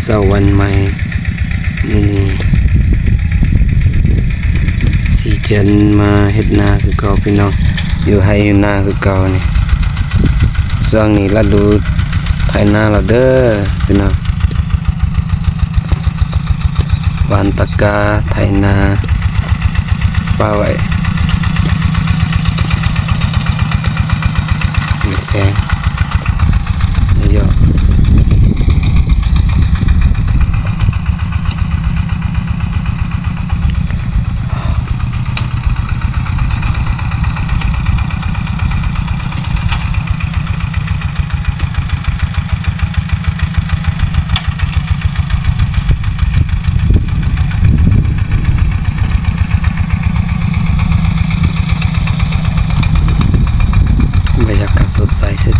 ເຊົ້າວັນໃໝ່ ມື້ນີ້ສີຈັນມາເຮັດນາຄືເກົ່າພີ່ນ້ອງ ຢູ່ໄຮ່ຢູ່ນາຄືເກົ່ານີ້. ຊ່ວງນີ້ລະດູໄຖນາແລ້ວເດີພີ່ນ້ອງ. ຫວ່ານຕະກາ ໄຖນາ ປາໄວ້ ມີແສງ ມີຢອກ. ບັນຍາກາດສົດໃສສຸດ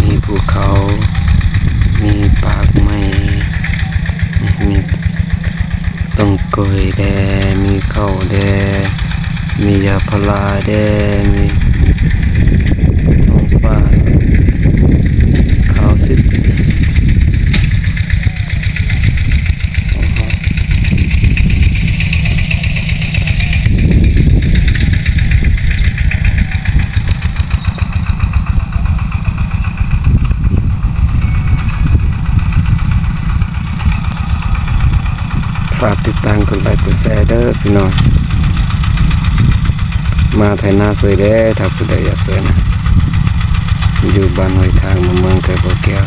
ມີພູເຂົາ ມີປ່າໄມ້ ມີຕົ້ນກ້ວຍແດ່ ມີເຂົ້າແດ່ ມີຢາງພາລາແດ່ ມີທ້ອງຟ້າຂາວສິດ. ຝາກຕິດຕາມກົດໄລກົດແຊເດີພີ່ນ້ອງ. ມາໄຖນາຊ່ວຍແດ່ ຖ້າຜູ້ໃດຢາກຊ່ວຍນະ. ຢູ່ບ້ານຫ້ວຍທາງ ເມືອງ ເມືອງໄກບໍ່ແກ້ວ.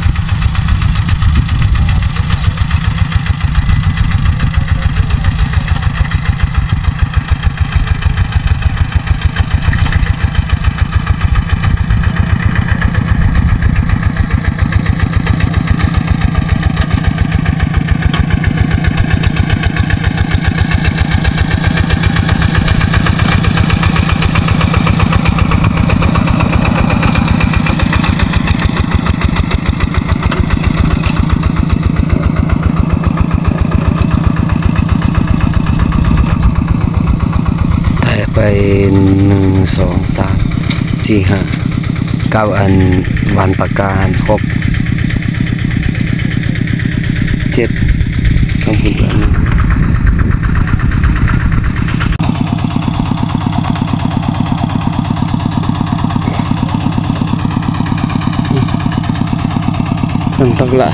ຖ່າຍໄປ ໜຶ່ງ ສອງ ສາມ ສີ່ ຫ້າ ເກົ້າ ອັນ ຫວ່ານຕະກາ ອັນ ຫົກ ເຈັດ ຂອງພຸ້ນ ອັນ ຝົນຕົກລະ.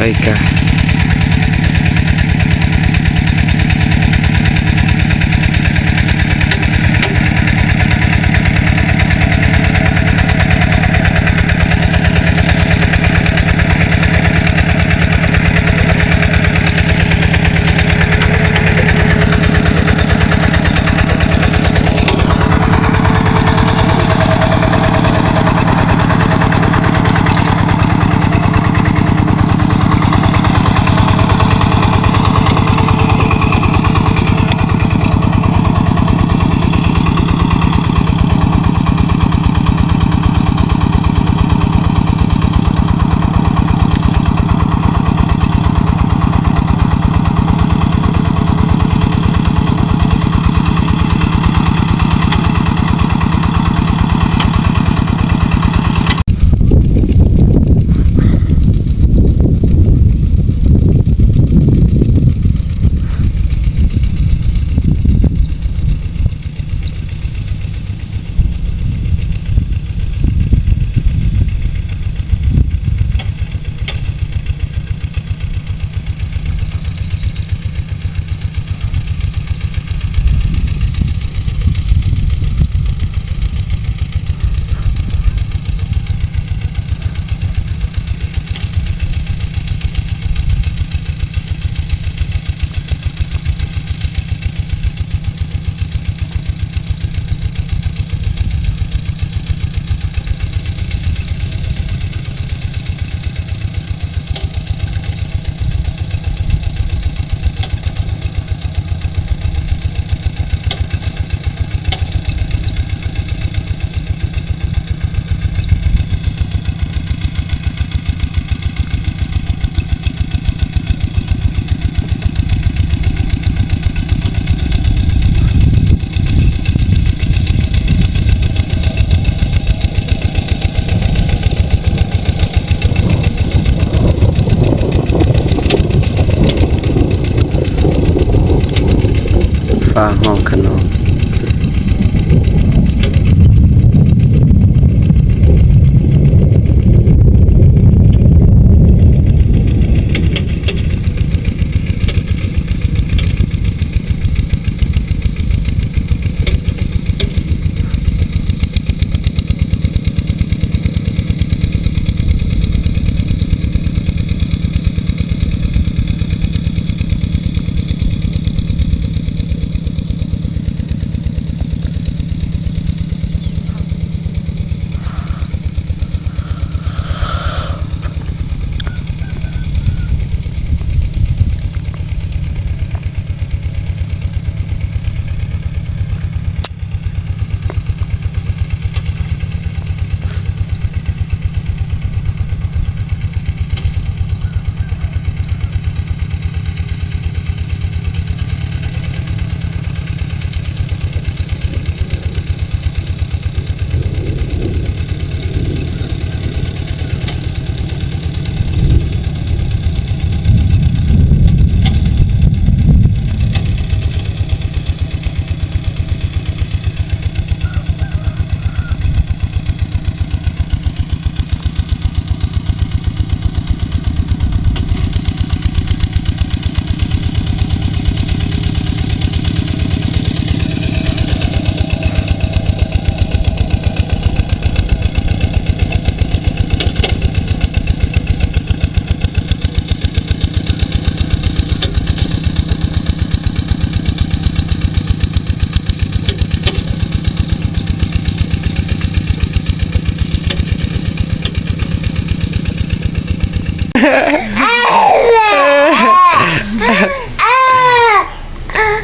ໄດ້ກະ.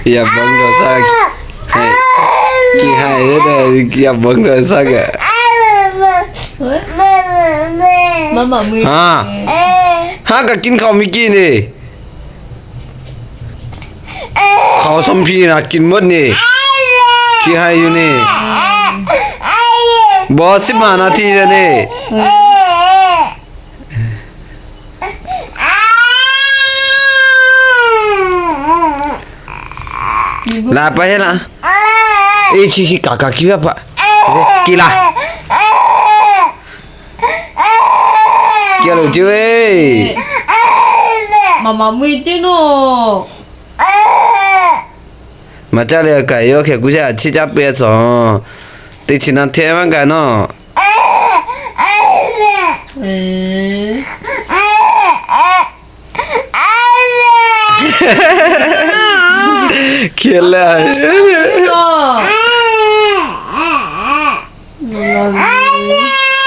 Yabang dosa. Hai. Ki hai da, yabang dosa ga. Mama mui. Ha. Ha, ka kin khau mi ki ni. ເຂົ້າສຳພີນະກິນໝົດນີ້ ຂີ້ໄຫ້ຢູ່ນີ້. ບໍ່ ສິບຫ້ານາທີແລ້ວນີ້. ລາໄປລະ. ເອີ ຊິຊິກາກາກິວະປະ ກິລາ. ກຽວເຈີເອີຍ ມາມາມີຈິໂນ ມາຈາເລກາຍໂຍແຄກູຊາຊິຈາເປຊອ ຕິຊິນາເທມັນກາເນາະ. ເອີ ຂຽນແລ້ວ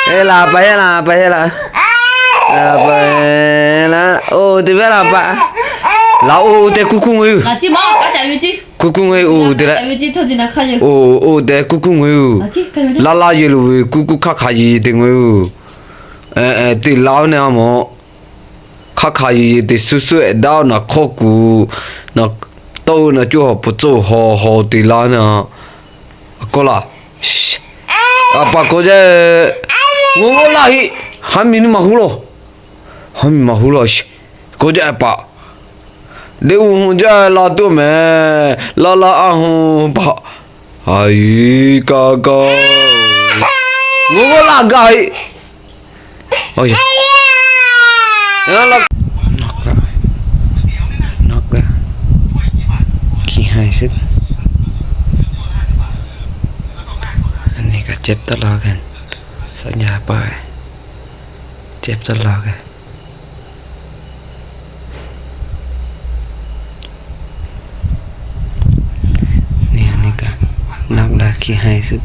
ເອີ ລາໄປລະ ໄປລະ ລາໄປລະ. ໂອ້ ຕິເວລາປະ ລາ ໂອ້ ແຕ່ກຸກຸງເອີຍ ລາຈິມາ ກາຈາມິຈິ ກຸກຸງເອີຍ ໂອ້ ຕິລະ ໂອ້ ໂອ້ ແຕ່ກຸກຸງເອີຍ ລາ ລາເຢໂລເວີຍ ກຸກຸຄາຄາເຢເຕັງເວີຍ ເອີ ເອີ ຕິລາວແນວໝໍ ຂາຂາເຢເຕຊູຊູແອດດາວນະ ຂໍກູນະ ໂຕນະ ຈູ່ຫໍປູໂຈຫໍ ຫໍຕີລານະ ໂກລາ ອາປາໂກເຈ ໂງໂງລາຫິ ຫາມິນມາຫູໂລ ຫາມິນມາຫູໂລ ໂກເຈອາປາ ເດອູຫູຈາລາຕົວແມ່ ລາລາອາຫູປາ ໄອກາກາ ໂງໂງລາກາຫິ. ໂອ້ຍ ນອກລະ ນອກລະ ຂີ້ໄຫ້ສຸດ. ອັນນີ້ກະເຈັບຕະຫຼອດກັນ ສັນຍາໄປ ເຈັບຕະຫຼອດກັນ. ນີ້ ອັນນີ້ກະໜັກລະ ຂີ້ໄຫ້ສຸດ.